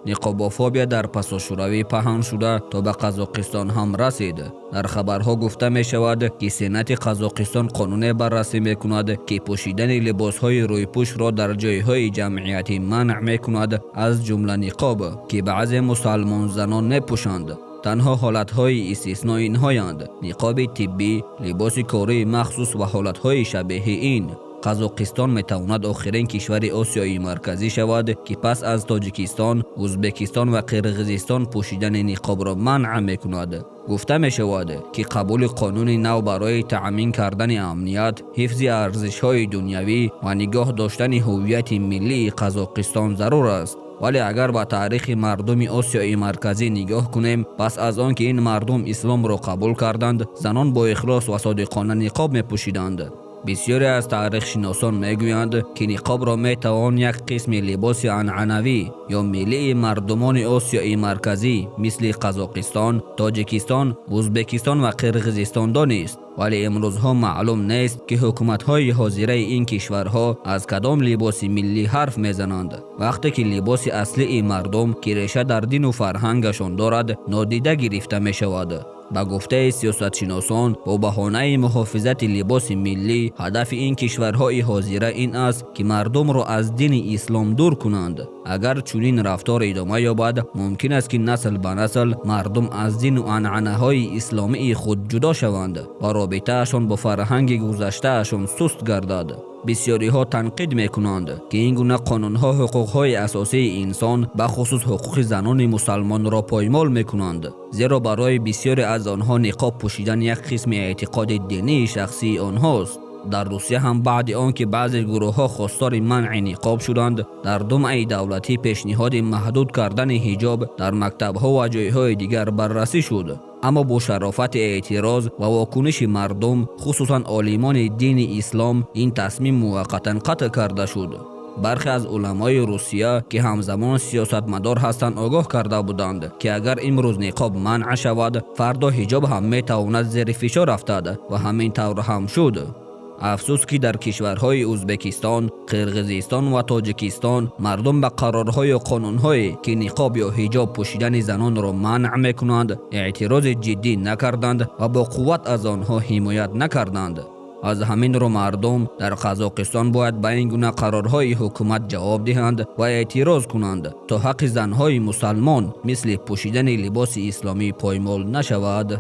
Ниқобофобия дар пасошӯравӣ паҳн шуда, то ба Қазоқистон ҳам расид. Дар хабарҳо гуфта мешавад, ки Сенати Қазоқистон қонуне баррасӣ мекунад, ки пӯшидани либосҳои рӯйпӯшро дар ҷойҳои ҷамъиятӣ манъ мекунад, аз ҷумла ниқоб, ки баъзе мусалмонзанон мепӯшанд. Танҳо ҳолатҳои истисно инҳоянд: ниқоби тиббӣ, либоси кории махсус ва ҳолатҳои шабеҳи ин. Қазоқистон метавонад охирин кишвари Осиёи Марказӣ шавад, ки пас аз Тоҷикистон, Ӯзбекистон ва Қирғизистон пӯшидани ниқобро манъ мекунад. Гуфта мешавад, ки қабули қонуни нав барои таъмин кардани амният, ҳифзи арзишҳои дунявӣ ва нигоҳ доштани ҳуввияти миллии Қазоқистон зарур аст. Вале агар ба таърихи мардуми Осиёи Марказӣ нигоҳ кунем, пас аз он ки ин мардум исломро қабул карданд, занон бо ихлос ва содиқона ниқоб мепӯшиданд. Бисёре аз таърихшиносон мегӯянд, ки ниқобро метавон як қисми либоси анъанавӣ ё миллии мардумони Осиёи Марказӣ, мисли Қазоқистон, Тоҷикистон, Ӯзбекистон ва Қирғизистон донист. Вале имрӯзҳо маълум нест, ки ҳукуматҳои ҳозираи ин кишварҳо аз кадом либоси миллӣ ҳарф мезананд, вақте ки либоси аслии мардум, ки реша дар дину фарҳангашон дорад, нодида гирифта мешавад. Ба гуфтаи сиёсатшиносон, бо баҳонаи муҳофизати либоси миллӣ ҳадафи ин кишварҳои ҳозира ин аст, ки мардумро аз дини ислом дур кунанд. Агар чунин рафтор идома ёбад, мумкин аст, ки насл ба насл мардум аз дину анъанаҳои исломии худ ҷудо шаванд ва робитаашон бо фарҳанги гузаштаашон суст гардад. Бисёриҳо танқид мекунанд, ки ин гуна қонунҳо ҳуқуқҳои асосии инсон, бахусус ҳуқуқи занони мусалмонро поймол мекунанд, зеро барои бисёре аз онҳо ниқоб пӯшидан як қисми эътиқоди динии шахсии онҳост. Дар Русия ҳам баъди он ки баъзе гурӯҳҳо хостори манъи ниқоб шуданд, дар Думаи давлатӣ пешниҳоди маҳдуд кардани ҳиҷоб дар мактабҳо ва ҷойҳои дигар баррасӣ шуд. Аммо бо шарофати эътироз ва вокуниши мардум, хусусан олимони дини ислом, ин тасмим муваққатан қатъ карда шуд. Бархе аз уламои Русия, ки ҳамзамон сиёсатмадор ҳастанд, огоҳ карда буданд, ки агар имрӯз ниқоб манъ шавад, фардо ҳиҷоб ҳам метавонад зери фишор афтад, ва ҳамин тавр ҳам шуд. Афсӯс, ки дар кишварҳои Ӯзбекистон, Қирғизистон ва Тоҷикистон мардум ба қарорҳою қонунҳое, ки ниқоб ё ҳиҷоб пӯшидани занонро манъ мекунанд, эътирози ҷиддӣ накарданд ва бо қувват аз онҳо ҳимоят накарданд. Аз ҳамин рӯ мардум дар Қазоқистон бояд ба ин гуна қарорҳои ҳукумат ҷавоб диҳанд ва эътироз кунанд, то ҳаққи занҳои мусалмон, мисли пӯшидани либоси исломӣ, поймол нашавад.